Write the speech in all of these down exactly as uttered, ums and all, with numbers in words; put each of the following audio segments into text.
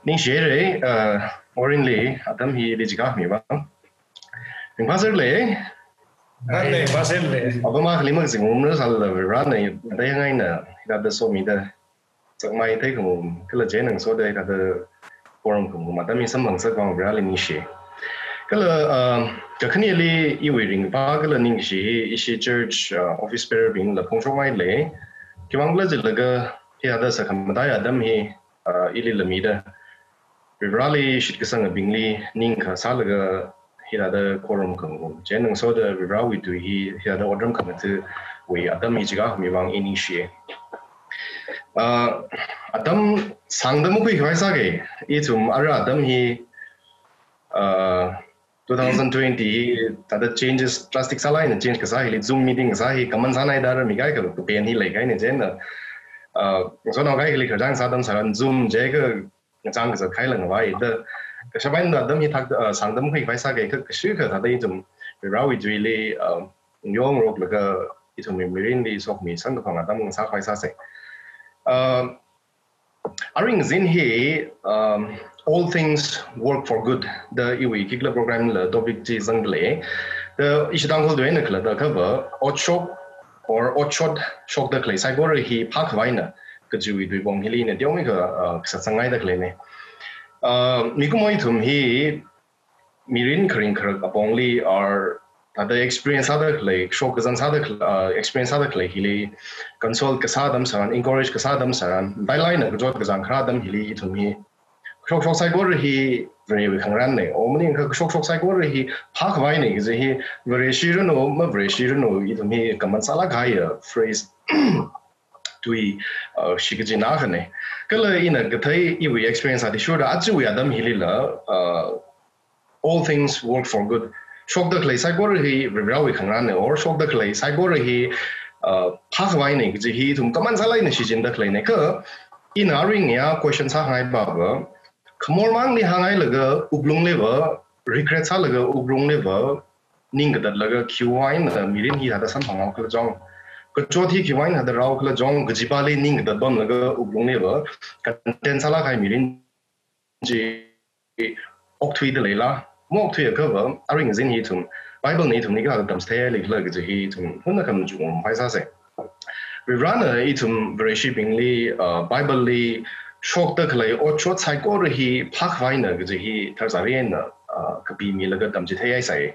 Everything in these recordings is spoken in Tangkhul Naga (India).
Ningshire, uh, Orin li, atam hili chikhami vang. Ning pastor le. Ane, pastor le. Apa ma kali mak sing umra sal la rana, dai ngai na, ida da so mi da. Chakmai thei khangum, kala jen nang so da, ida da forum khangum, atam hi samphang sak vang rali ningshi. Kala, um, kakhane li iwui ringphā kala ningshi hi, ishi church, uh, office bearer bing la phongshok ngai le. Khiwuivang khala jilaga, hi ada sa khamataiya atam hi, uh, ili la mida. Varivarali shitkasang abingli ningkha sālaga hi ada forum khangum. Jen nang so da Varivarawui tui hi, hi ada otram khamataiwui atam hi chikhami vang i ningshi. Uh, atam sāngda makhuikhavai sāke, ithum ara atam hi, uh, two thousand twenty hi, thāda changes, drastic sālāk eina change kasā hili, Zoom meeting kasā hi, kaman sānai da rāmi kaikha kapen hi leikahaina jen na. Uh, so nao kaikhali kharjang sā atam tharan Zoom je ka ngachang kazat khai lāngvai da. Kashap eina atam hi thak, uh, sāngda makhuikhavai sāke, ka, kashikha thāda ithum Varivarawui tuili, uh, yongroklaga ithumwui mirinli sokhami samkaphang atam sākhavai sāse. Uh, Aring zin hi, um, all things work for good. Da iwui khikhala program la topic chi zangda lei. Da ishi Tangkhul tuina khala da kava, otshok or otshot shokda khalei saikora hi phākhavaina kajiwui tuipong hili na teomeikha, uh, kasā sangngaida khaleina. Uh, mikumo ithum hi mirin kharing kharak apongli or thāda experience sāda khalei, shok kazang sāda khalei, uh, experience sāda khalei hili, consult kasā atam tharan, encourage kasā atam tharan, dailai na kachot kazang kharā atam hili ithum hi, kashok shok saikora hi Varewui khangarānna, o maningakha kashok shok saikora hi phākhavaina kaji hi, Vareshi ranu, Mavareshi ranu, ithum hi kaman sālāk kahaiya phrase tui, uh, shi kajina khana. Kala ina kathei iwui experience athishurda ajawui atam hilila, uh, all things work for good. Shokda khalei saikora hi Varivarawui khangarānna, or shokda khalei saikora hi, uh, phākhavaina kaji hi ithum kaman sālāk eina shichinda khaleina. Kha ina aring ya question sāngai pava, khamor mangli hāngngailaga wuklungli va, regret sālaga wuklungli va, ning katatlaga khiwuivang eina mirin hi thāda samphang haokhala jong, kachot hi khiwuivang eina thāda rāhaokhala jong, kaji pali ning katat pamlaga wuklungli va, content sālāk kahai mirin chi okthuida leila, maokthuiakha va, aring zin hi ithum, Bible na ithumli kathāda tamchitheili khala kaji hi ithum hunakha machukngai sāse. Varivarana ithum Vareshibingli, uh, Bible li shokda khalei otshot saikora hi phākhavaina kaji hi tharzari eina, uh, kapimilaga tamchitheihaisai.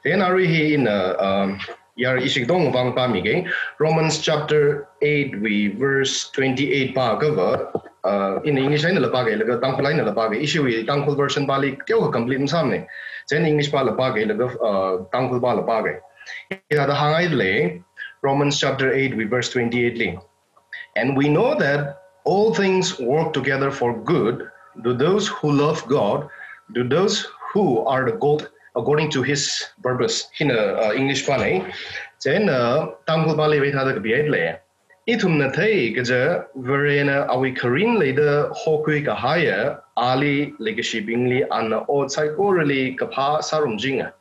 Then arui hi ina, um, yar ishi katongawui vang pāmike, Romans chapter eight wui verse twenty-eight pākha va, uh, ina English einala pāke, laga Tangkhul einala pāke, ishiwui Tangkhul version pali teokha complete masāmana. Then English pala pāke, laga, uh, Tangkhul pala pāke. Hithāda hāngngaile, Romans chapter eight wui verse twenty-eight li. And we know that all things work together for good to those who love God, to those who are the called according to his purpose. Hina, uh, English pāna. Then, uh, Tangkhul pali va hithāda kapihaile. Ithumna thei kaja Varena awui kharing leida hokhui kahaiya ali leikashibingli ana ot saikorali kaphā sārum jinga.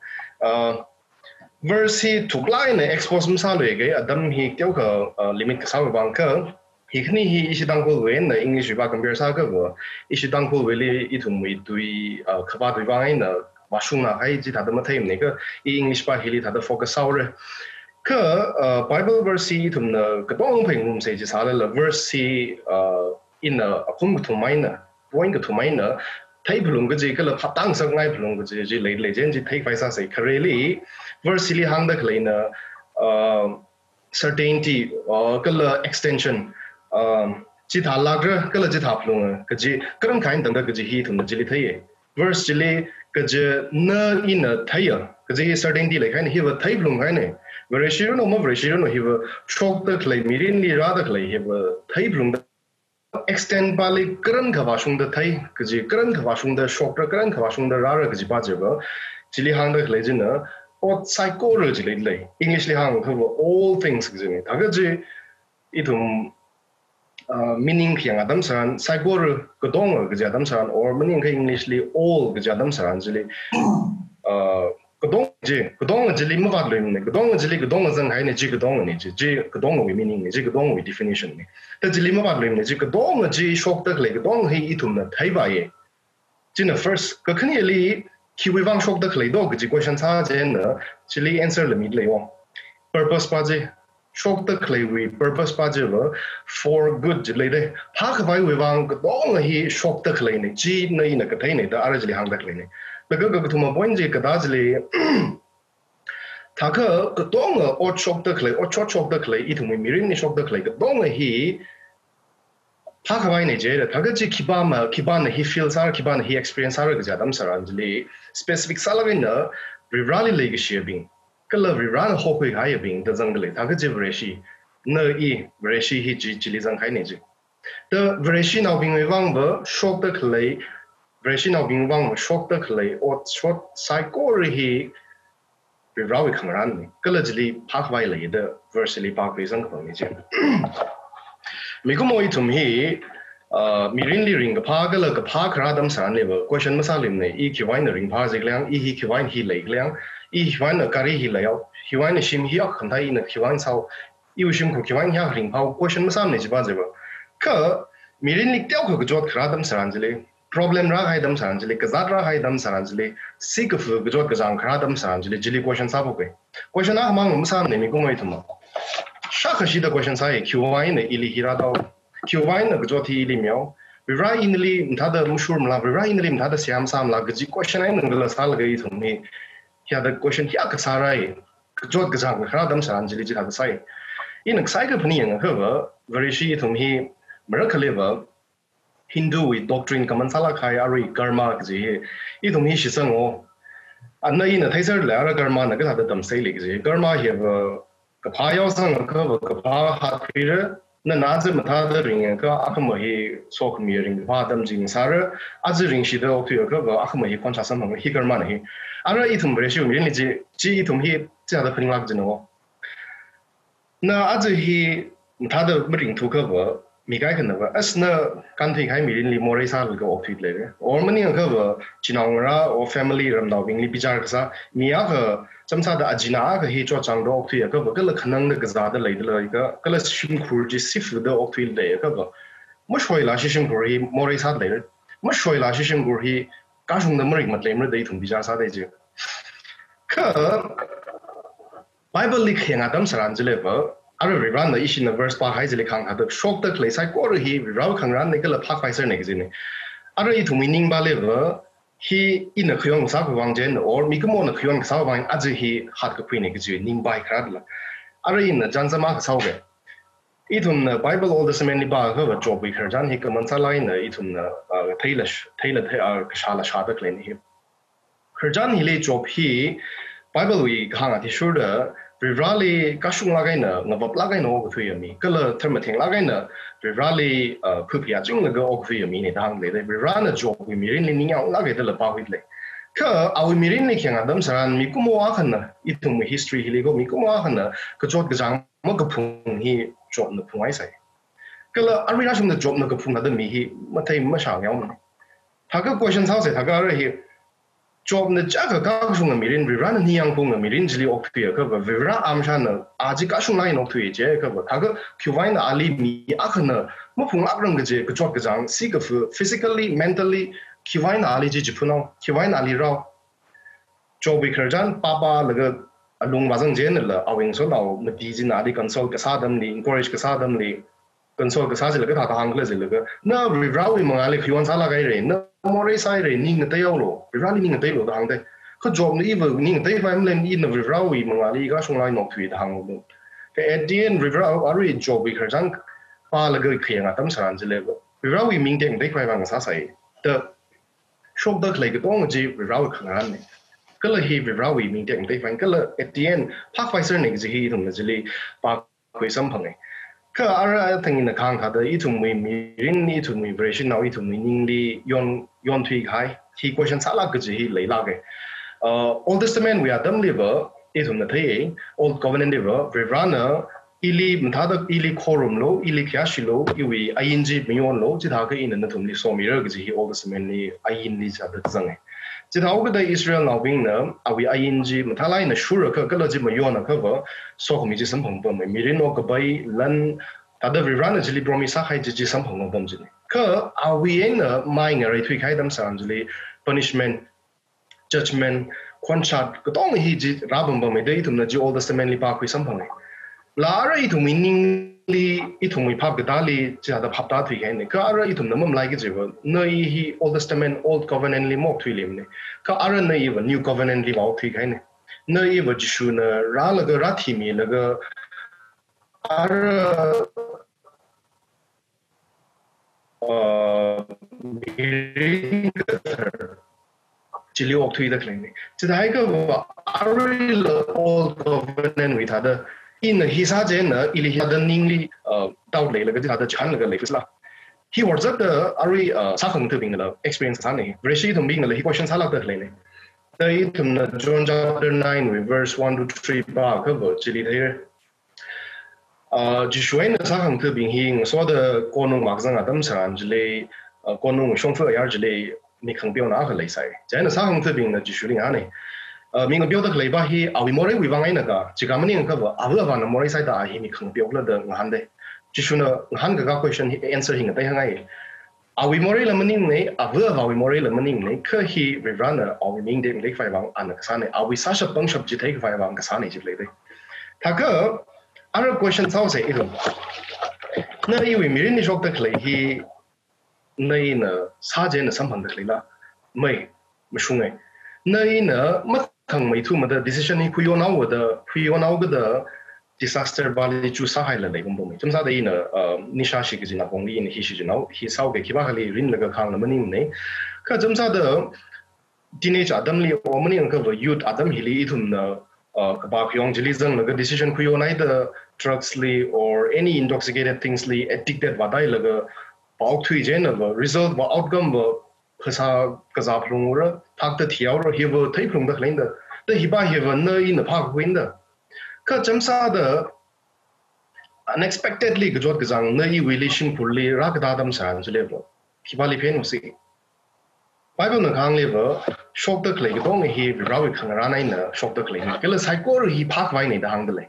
Uh, verse hi thuklāk eina expose masāluike, atam hi teokha, uh, limit kasāwui vang kha, hi khani hi ishi Tangkhulwui eina English wui va compare sākha va, ishi Tangkhulwuili ithumwui tui, uh, khavā tui vang eina vāshungnā kahai chithāda matheimana kha, i English pā hili thāda focus sāhaora. Kha, uh, Bible verse hi ithumna katong phengumsa chi sālala verse hi, uh, ina akhum kathum eina, point kathum eina, thei phalung kaji kala phātāngasak ngai phalung kaji chi leilei, jen chi theikhavai sāse. Khareli, verse li hāngda khaleina, uh, certainty, uh, kala extension, uh, chithālākra, kala chithā phalunga kaji, karam khain tangda kaji hi ithumna chili theiya. Verse chili, kajina ina theiya, kaji hi certainty leikahaina, hi va thei phalung kahaina. Vareshi ranu, Mavareshi ranu, hi va shokda khalei, mirinli rāda khalei, hi va thei phalungda extent pali karam khavā shungda thei, kaji karam khavā shungda shokra, karam khavā shungda rāra kaji pā chi va, chili hāngda khalei china, ot saikora chili lei. English li hāngkha va all things kajina. Thākha chi, ithum, uh, meaning khayang atam tharan, saikora katonga kaji atam tharan, or maningakha English li all kaji atam tharan chili, uh, katong chi, katonga chili mavātluimana, katonga chili katonga zanghaina, chi katongana, chi, chi katongawui meaning na, chi katongawui definition na. Thā chili mavātluimana, chi katonga chi shokda khalei, katonga hi ithumna theivāya. China first, kakhaneli, khiwui vang shokda khalei do kaji question sā chieina, chili answer la mida leiya. Purpose pa chi, shokda khaleiwui purpose pa chi va, for good chi lei de. Phākhavaiwui vang katonga hi shokda khaleina, china ina katheina da ara chili hāngda khaleina. Laga kakathuma point chi kathā chili, thākha katonga ot shokda khalei, otshot shokda khalei, ithumwui mirinli shokda khalei katonga hi phākhavaina jida, thākha chi khipā ma, khipāna hi feel sāra, khipāna hi experience sāra kaja atam tharan chili, specific sālāk eina Varivarāli leikashiyabing, kala Varivarāna hokhuikahaiyabing da zangda lei, thākha chi Vareshi, na i, Vareshi hi chi, chili zangkahaina chi. Da Vareshinaobingwui vang va shokda khalei, Vareshinaobing vang va shokda khalei otshot saikora hi Varivarāwui khangarānna, kala chili phākhavai lei da verse li pākhui zangkapamna chi. Mikumo ithum hi, uh, mirinli ringkaphā kala kaphā kharā atam tharanli va question masāluimana, i khiwuivang eina ringphā jikhala, i hi khiwuivang eina hi leikhala, i khiwuivang eina gari hi leihao, khiwuivang eina shim hi akha khangatha ina khiwuivang eina sāhao, iwui shimkhur khiwuivang eina hiyākha ringphāhao, question masāmana chi pa chi va. Kha mirinli teokha kachot kharā atam tharan chili, problem rākahai atam tharan chili, kazāt rākahai atam tharan chili, sikafu kachot kachāng kharā atam tharan chili, chili question sāphoka. Question akhamang masāmana mikumo ithum. Shākha shida question sāya, khiwuivang eina ili hi rātao, khiwuivang eina kachot hi ili mihao, Varivarā ina ili mathāda mashurmala, Varivarā ina ili mathāda seihā masāmala kaji question eina ngala sālaga ithum hi, hiyāda question hiyākha sārai, kachot kachāng kharā atam tharan chili chithāda sāi. Ina kasai kaphaning yangakha va, Vareshi ithum hi marakhali va, Hinduwui doctrine common sālāk kahai arui karma kaji hi, ithum hi shitsanga. Ana ina theiser lei ara karmana kathāda tamsei lei kaji. Karma hi va kaphā yaosangakha va kaphā hatkhuira, nana aja mathāda ringakha akhama hi sokhami ringkaphā atam chi ngasāra, aja ringshida okthuiakha va akhama hi khonsa samphanga, hi karmana hi. Ara ithum Vareshi mirinli chi, chi ithum hi chithāda phaninglāk jina. Na aja hi mathāda maringthukha va, mi kaikhana va, as na kānthuikahai mirinli morei sālaga okthuida leira. Or maningakha va, chinaongarā or family ramnaobingli bichar kasā, mi akha chamsāda ajina akha hi chotchāngda okthuiakha va, kala khanangda kazāda leida leiakha, kala shimkhur chi sifuda okthuida leiakha va, mashoila shi shimkhur hi morei sāda leira. Mashoila shi shimkhur hi kashungda marik matleimara da ithum bichar sāda chi. Kha Bible li khayang atam tharan chili va, ara Varivarāna ishina verse pākahai chili kahāng thāda, shokda khalei saikora hi Varivarāwui khangarānna kala phākhavai serna kajina. Ara ithumwui ningpāli va, hi ina khayon kasāwui vang chieina, or mikumona khayon kasāwui vang aja hi hatkakhuina kaji ningpā kharā dala. Ara ina chānjam akha sāuka. Ithumna Bible Old Testament li pākha va Jobwui khararchān hi common sālāk eina ithumna, ah, theila sh-, theila thei, ah, kashāla shāda khaleina hi. Khararchān hili Job hi Bible wui kahāng athishurda Varivarāli kashunglāk eina, ngavaplāk eina okathuiya mi, kala tharmathenglāk eina Varivarāli, uh, phuphayā chunglaga okathuiya mina da hāngda lei. Varivarāna Jobwui mirinli ningyānglāka dala pākhuida lei. Kha awui mirinli khayang atam tharan mikumo akhana, ithumwui history hili ko mikumo akhana kachot kachāng makaphung hi Jobna phunghaisai. Kala arui rāshungda Jobna kaphung thāda mi hi mathei mashāng yaomana. Thākha question sāusei, thākha ara hi Jobna chiyākha kashunga mirin, Varivarāna ningyāng phunga mirin chili okthuiakha va, Varivarā amshana a chi kashunglāk eina okthui chiakha va, thākha khiwuivang eina ali mi akhana maphunglākrangra kaji kachot kachāng, sikafu, physically, mentally, khiwuivang eina ali chi chiphunnao, khiwuivang eina ali rao. Jobwui khararchān pāpālaga alung vāzang chieina la awui ngasotnao mati china ali console kasā atamli, encourage kasā atamli, console kasā chila kathāda hāngkhala jilaga, na Varivarāwui mangāli khayon sālāk haira, na morei sāhaira, ning ngateihaolu, Varivarāli ning ngateilu da hāngda. Kha Jobna iva ning ngateikhavai maleimana, ina Varivarāwui mangāli kashunglāk eina okthui da hānga. Kha at the end Varivarā arui Jobwui khararchān pālaga khayang atam tharan chili va, Varivarāwui ming tekmateikhavai vang sāsai. Da shokda khalei katonga chi Varivarāwui khangarānna. Kala hi Varivarāwui ming tekmateikhavai, kala at the end phākhavai serna kaji hi ithumna chili pākhui samphanga. Kha ara thang ina kahāng thāda ithumwui mirin, ithumwui Vareshinao, ithumwui ningli yon, yonthuikahai hi question sālāk kaji hi leilāka. Uh, Old Testament wui atamli va, ithumna thei, Old Covenant li va, Varivarāna ili mathāda ili khorumlu, ili khayāshilu, iwui ain chi mayonlu, chithākha ina nathumli somira kaji hi Old Testament li ainli chithāda zanga. Chithāhaokida Israelnaobingna awui ain chi mathālāk eina shurakha kala chi mayonakha va, sokhami chi samphang pamma, mirin okkapai, lan, thāda Varivarāna chili promise sākahai chi chi samphang pam china. Kha awui eina mai ngareithui kahai atam tharan chili punishment, judgment, khonshat, katonga hi chi rāpampamhaida ithumna chi Old Testament li pākhui samphanga. Kala ara ithumwui ningli, ithumwui phap katāli, chithāda phaptāthui kahaina. Kha ara ithumna mamalaiki kajiva, na i hi Old Testament, Old Covenant li maokthuilemana. Kha ara na iva New Covenant li vāokthui kahaina. Na iva Jishuna rālaga, rāthimilaga, ara, uh, mirin kathar chili okthuida khaleina. Chithāhaiakhava aruila Old Covenant wui thāda, ina hi sāchieina ili hithāda ningli, uh, doubt leilaga chithāda chihānlaga leifusla. Hi horzakta arui, uh, sākhangathabingla experience sāna. Vareshi ithumbingla hi question sālākda khaleina. Kha ithumna John chapter nine wui verse one to three pāakhava chili theira. Uh, Jishu eina sākhangathabing hi ngasoda konung makazang atam tharan chili, uh, konung shongfa ayar chili mi khangapeona akha leisai. Chieina sākhangathabingna Jishuli ngahāna. Uh, mi ngapeoda khaleiva hi awui moreiwui vang eina ka, chika maningkhava, ava avāna morei sāhaida a hi mi khangapeokhala da ngahānda. Jishuna ngahānkakā question hi, answer hi ngatei hāngngai. Awui moreila maningmana, ava avāwui moreila maningmana, kha hi Varivarana awui ming tekmada khavai vang ana kasāna, awui sāshap pangshap chi theikhavai vang kasāna jilei da. Thākha, ara question sāhaosa ithum. Na iwui mirinli shokda khalei hi, na ina sāchieina samphangda khaleila? Mai, mashunga. Na ina mathangmeithuda decision hi khuihaonaoda, khuihaonaoda disaster vali chu sāhaila leipampamma. Chāmsāda ina, uh, nisha shi kaji napongli ina hi shichinao, hi sāhaoki kaji akhali rinlaga khangla maningmana. Kha chāmsāda teenage atamli or maningkhava youth atam hili ithumna, uh, kapā kayong chili zanglaga decision khuihaonaida drugs li or any intoxicated things li addicted vātāhailaga vāokthui chieinava result va outcome va phasā kazā phalungra, thakta thihaora, hiva theiphalungda khaleina da. Da hiva hiva na ina phākhuina da. Kha chāmsāda unexpectedly kachot kachāng na iwuili shimkhurli rākatā atam tharan chiliva, khipāli phensi. Bible na kahāngliva, shokda khalei katonga hi Varivarawui khangarān eina shokda khaleina. Kala saikora hi phākhavaina da hāngda lei.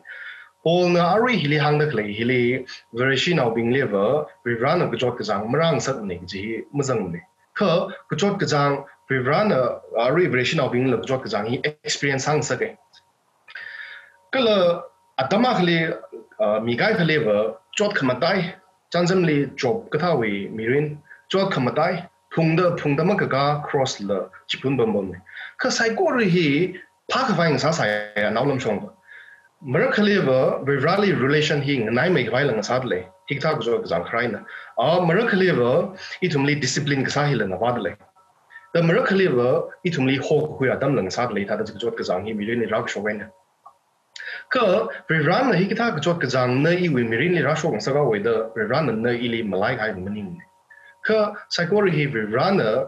Paulna arui hili hāngda khalei hili, Vareshinaobingliva, Varivarana kachot kachāng marāngasakmana kaji hi mazangmana. Kha kachot kachāng Varivarana, arui Vareshinaobingla kachot kachāng hi experience sāngasaka. Kala atam akhali, uh, mi kaikhaliva chot khamatai, chānjamli Job kathāwui mirin, chot khamatai, phungda, phungda makakā cross la chiphun pampamna. Kha saikora hi phākhavai ngasāsai anaolamshongva. Marākhaliva Varivarali relation hi nganaimeikhavai la ngasāda lei, hikathā kachot kachāng kharā eina. A, marākhaliva ithumli discipline kasā hila ngavāda lei. Da marākhaliva ithumli hokakhui atamla ngasāda lei, thāda kachot kachāng hi mirinli rākashok eina. Kha Varivarana hikathā kachot kachāng na iwui mirinli rāshokngasakhaowa da Varivarana na ili malaikahai maningmana. Kha saikora hi Varivarana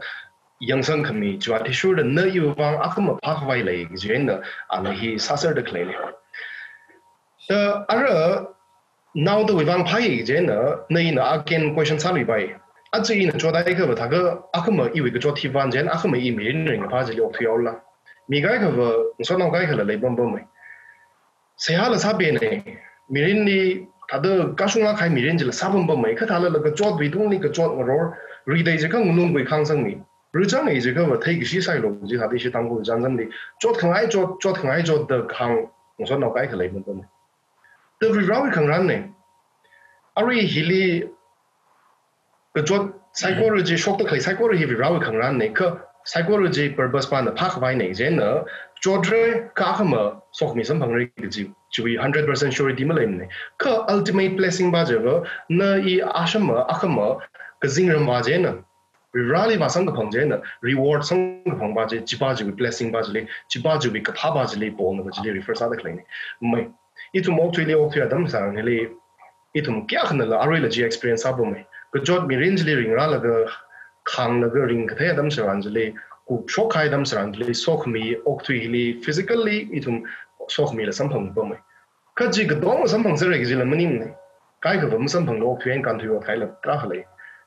yangsangkhami chiwui athishurda na iwui vang akhama phākhavai lei kaji eina ana hi sāserda khaleina. Da ara naodawui vang phāya kaji eina, na ina again question sāluipai. Aja ina chothaiakhava thākha akhama iwui kachot hi vāng chieina akhama i mirin ringkaphā chili okthuihaola. Mi kaikhava, ngasotnao kaikhala leipampamma. Seihāla sāpamna, mirinli thāda kashunglāk kahai mirin chila sāpampamma, kha thālala kachotwui tungli kachot ngaror, ritei jiakha ngalung khuikhang sangmi. Richang ei jiakhava theikashi sailu kaji thāda ishi Tangkhul chānjamli, chot khangai chot, chot khangai chot da kahāng ngasotnao kaikha leipampamma. Da Varivarawui khangarānna. Arui hili kachot saikora chi, shokda khalei saikora hi Varivarawui khangarānna, kha saikora chi purpose pana phākhavaina kaji eina, chotra kha akhama sokhami samphangra kaji chiwui hundred percent surety maleimana. Kha ultimate blessing pa chiva, na i ashama akhama kazingram vā chieina, Varivarali vāsangkaphang chieina, reward sangkaphang pa chi, chi pa chiwui blessing pa chili, chi pa chiwui kaphā pa chili, Paulna pa chili refer sāda khaleina. Mai, ithum okathuili okthui atam tharan hili, ithum kayākhanala aruila chi experience sāpammai. Kachot mirin chili ringrālaga, khānglaga ringkathei atam tharan chili, kupshok kahai atam tharan chili, sokhami okthui hili, physically ithum sokhamila samphangpammai. Kha chi katonga samphangserra kajila maningmana. Kaikhava masamphangla okthui eina kānthui ot kahaila tarākha lei.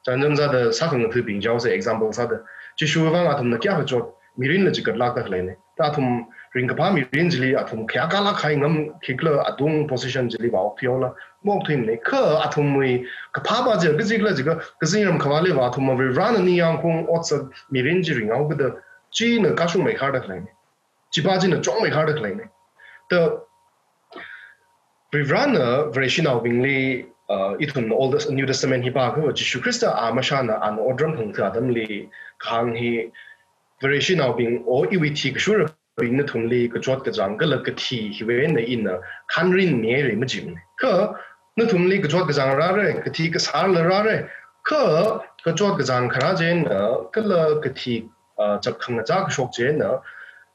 Chānjam sāda sākhangathabing jaosa example sāda. Jishuwui vang athumna kayākha chot, mirinla chigatlākda khaleina. Da athum ringkaphā mirin chili athum khayākālāk kahai ngam khikhala atung position chili vāokthuihaola, maokthuimana. Kha athumwui kaphāva chi kachikhala jiakha, kazingram khavāliva athum Varivarana ningyāngkhaung otsak mirin chi ringhaokida, china kashungmeikharda khaleina. Chiva china chungmeikharda khaleina. Da Varivarana Vareshinaobingli, uh, ithumna Old Tes-, New Testament hi pāakhava, Jishu Khrista a mashāna ana otram khangatha atamli kahāng hi, Vareshinaobing, o iwui thi kashurabing, nathumli kachot kachāng kala kathi hiwui eina ina khanrin mihaira majimana. Kha nathumli kachot kachāng rāra, kathi kasārla rāra, kha kachot kachāng kharā chieina, kala kathi, ah, chap khangachā kashok chieina,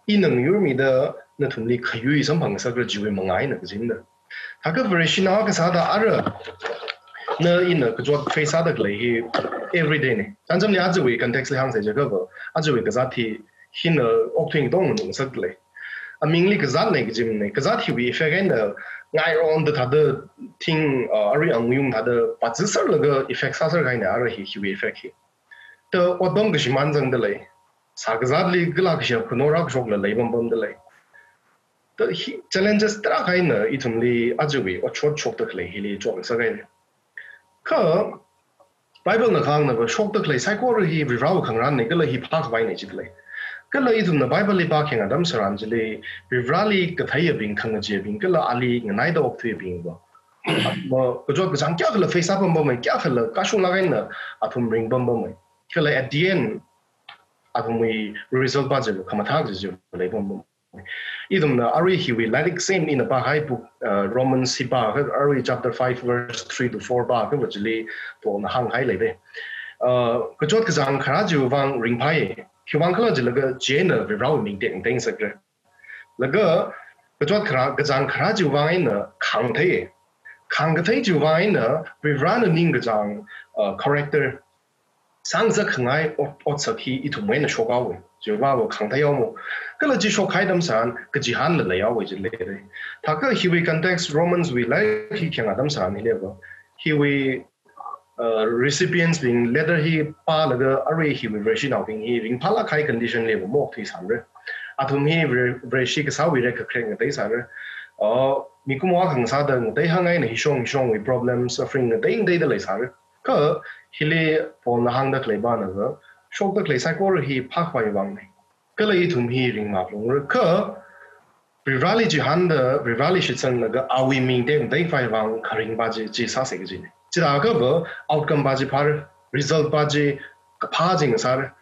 ina ngayurmida nathumli khayui samphangngasakra, chiwui manga eina kajina. Thākha Vareshinao kasāda ara, na ina kachot face sāda khalei hi everyday na. Chānjamli ajawui context li hāngsai jiakhava, ajawui kazāt hi hina okthuing tong ngasakda lei. Amingli kazātna kajimana, kazāt hiwui effect eina ngaironda thāda thing, uh, arui angayung thāda pazisarlaga effect sāsar kahaina ara hi, hiwui effect hi. Da otpam kashimān zangda lei. Sā kazātli kala kashi khanora kashokla leipampamda lei. Da hi challenges tarākha eina ithumli ajawui otshot shokda khalei hili chongngasakhaina. Kha Bible na kahāngnava shokda khalei saikora hi Varivarawui khangarānna kala hi phākhavaina jida lei. Kala ithumna Bible li pākhayang atam tharan chili, Varivarali katheiyabing, khangacheebing, kala ali nganaida okthuiyabingva, athumva kachot kachāng kayākhala face sāpampamma, kayākhala kashunglāk eina athum ringpampamma. Kala at the end, athumwui result va chi khamathā kaji chi leipampamma. Ithumna arui hiwui lairik same ina pākahai book, uh, Romans hi pākha, arui chapter five verse three to four pākhava chili Paulna hānghai leida. Uh, kachot kachāng kharā chiwui vang ringphāya. Khiwuivang khala jilaga china Varivarawui ming tekmateingasakra. Laga kachot kharā, kachāng kharā chiwui vang eina khāngthei. Khāngkathei chiwui vang eina Varivarana ningkachāng, uh, character, sāngasak khangai ot, otsak hi ithumwui eina shokhaowa. Chiwui vangva khāngtheihaowa. Kala chi shokkahai atam tharan kachihānla leihaowa jida leira. Thākha hiwui context Romans wui lairik hi khayang atam tharan hiliva, hiwui, uh, recipients bing letter hi pālaga arui hiwui Vareshinaobing hi ringphālāk kahai condition liva maokthuisāmara. Athum hi Vare-, Vareshi kasāwui rekkhakrek ngateisāra. Uh, mikumo akha ngasāda ngatei hāngngaina, hishong hishongwui problem, suffering ngatei ngateida leisāra. Kha hili Paulna hāngda khaleivana va, shokda khalei saikora hi phākhavai vangna. Kala ithum hi ringmaphalungra. Kha Varivarali chihānda, Varivarali shitsanglaga awui ming tekmateikhavai vang kharing va chi, chi sāsa kajina. Chithākhava outcome va chi phāra, result va chi kaphā chi ngasāra.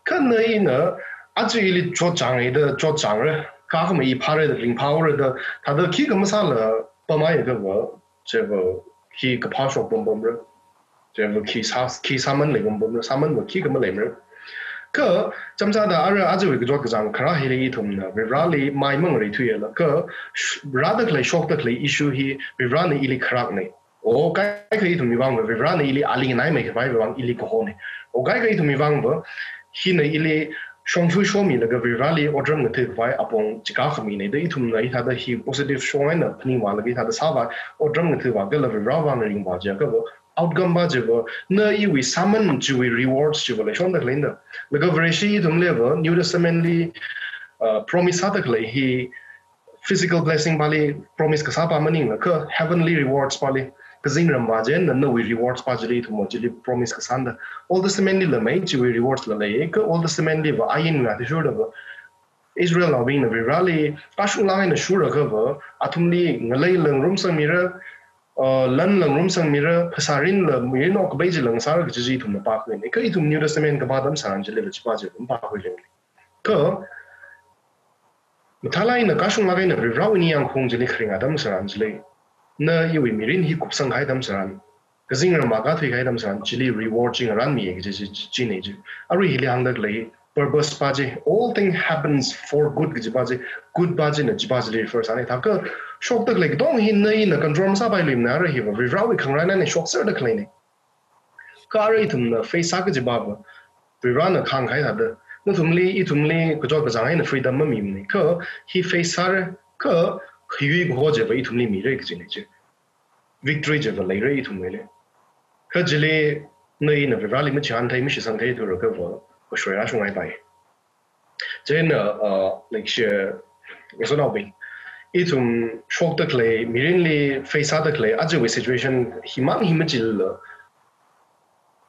Kha na ina aja ili chotchānga da chotchāngra, kakhama i phāra da ringphāhaora da, thāda khikha masāla pamhaiakhava, chiva khi kaphā shokpampamra. Chiva khi sā, khi sāman leipampamra, sāmanva khikha maleimara. Kha chāmsāda ara ajawui kachot kachāng kharā hili ithumna Varivarali mai mangareithuiala, kha sh-, rāda khalei shokda khalei issue hi Varivarana ili kharakna. O kaikha ithumwui vangva Varivarana ili ali nganaimeikhavai vang ili kahona. O kaikha ithumwui vangva hina ili shongfa shomilaga Varivarali otram ngathakhavai apong chikā khamina da ithumna hithāda hi positive shong eina phaningvālaga hithāda sāvā, otram ngathakhavai kala Varivara vang ringvā jiakhava outcome va chiva, na iwui sāman chiwui rewards chiva leishonda khaleina. Laga Vareshi ithumliva New Testament li, uh, promise sāda khalei hi physical blessing vali promise kasā va maningla, kha heavenly rewards vali, kazingram va chieina nawui rewards va chili ithumva chili promise kasāna da. Old Testament lila mei chiwui rewards la lei, kha Old Testament liva ain athishurdava Israelnaobingna Varivarali kashunglāk eina shurakhava, athumli ngalei langrumsangmira, uh, lan langrumsangmira, phasā rinla mirin okkapai chi langsāra kaji chi ithumna pākhuina. Kha ithum New Testament kapā atam tharan chiliva chiva chi ithum pākhuileng. Kha mathālāk eina kashunglāk eina Varivarawui ningyāngkhaung chili kharing atam tharan chili, na iwui mirin hi kupsang kahai atam tharan, kazingram va kathui kahai atam tharan, chili reward chi ngarānmiya kaji chi, chi, china chi. Arui hili hāngda khalei purpose va chi, all thing happens for good kaji va chi, good va china chiva chili refer sāna. Thākha shokda khalei katonga hi na ina control masāpailuimana, ara hiva Varivarawui khangarān eina shokserda khaleina. Kha ara ithumna face sā kajiva va, Varivarana khāngkahai thāda, nathumli, ithumli kachot kachāng eina freedom mamimana. Kha hi face sāra, kha khayui kaho chiva ithumli mira kajina chi. Victory chiva leira ithumwuili. Kha chili na ina Varivarali machihānthei, mashitsangthei thura khava, kashoi rāshunghaipai. Chieina, uh, like, shi, So now, ithum shokda khalei, mirinli face sāda khalei, ajawui situation himang hi machillo.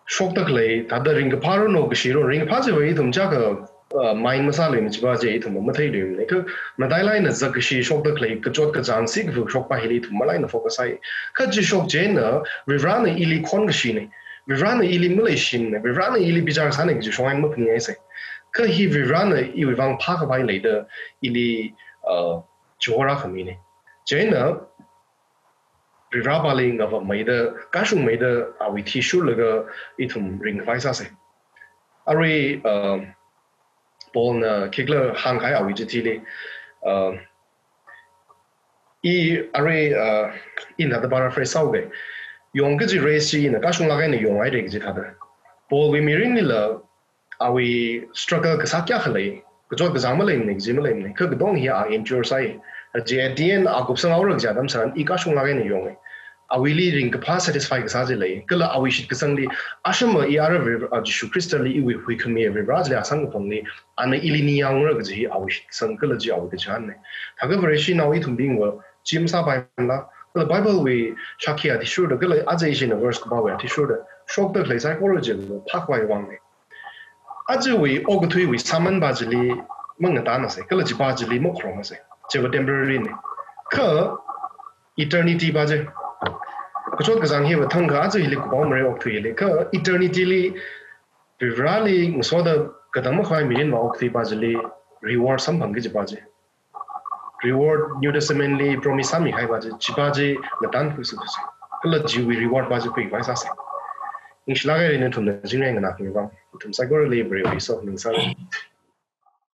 Shokda khalei, thāda ringkaphā ro no kashi ro, ringkaphā chiva ithum chaka, uh, mind masālui machiva chi ithum matheiluimana. Kha matailāk eina zakkashi shokda khalei, kachot kachāng sikafu shokpa hili ithum malāk eina focus sāi. Kha chi shok chieina, Varivarana ili khonkashina. Varivarana ili maleishimana. Varivarana ili bichar sāna kaji shong eina maphaningaisa. Kha hi Varivarana iwui vang phākhavai leida ili, uh, chihorā khamina. Chieina, Varivarapāli ngavapmeida, kashungmeida, awui athishurlaga ithum ringkhavai sāsa. Arui, uh, Paulna khikhala hāngkahai awui chithili, uh, i arui, uh, ina thāda paraphrase sāuga. Yong kaji race chi ina kashunglāk eina yonghaira kaji thāda. Paulwui mirinlila, awui struggle kasā kayākha lei, kachot kachāng maleimana, kaji maleimana, kha katong hi a endure sāi. Kaje at the end, a kupsanghaora kaji atam tharan, i kashunglāk eina yonga. Awuili ringkaphā satisfy kasā chi lei, kala awui shitkasangli, ashama i ara Vare, uh, Jishu Khristali iwui huikhami Vareli asang kapangli, ana ili ningyāngra kaji hi awui shitkasang kala chi awui kachihānna. Thākha Vareshinao ithumbingva, chi masāpaimala, kala Bible wui shākhi athishurda, kala aja ishina verse kapāwui athishurda, shokda khalei saikora chiva phākhavai vangna. Ajawui okathuiwui sāman pa chili mangatānasa, kala chi pa chili makharomasa. Chiva temporary na. Kha eternity pa chi. Kachot kachāng hiva thangkha aja hili kupao mara okathui hili. Kha eternity li Varivarali ngasoda katang makhavai mirin va okathui pa chili reward samphang kaji pa chi. Reward New Testament li promise sāmikahai pa chi, chi pa chi ngatān khuisu khuisu. Kala chiwui reward pa chi khuikhavai sāsa. Ningshilāk haira nathumna chingri nganākhami vang. Nathum saikorali Varewui sokhami sāra.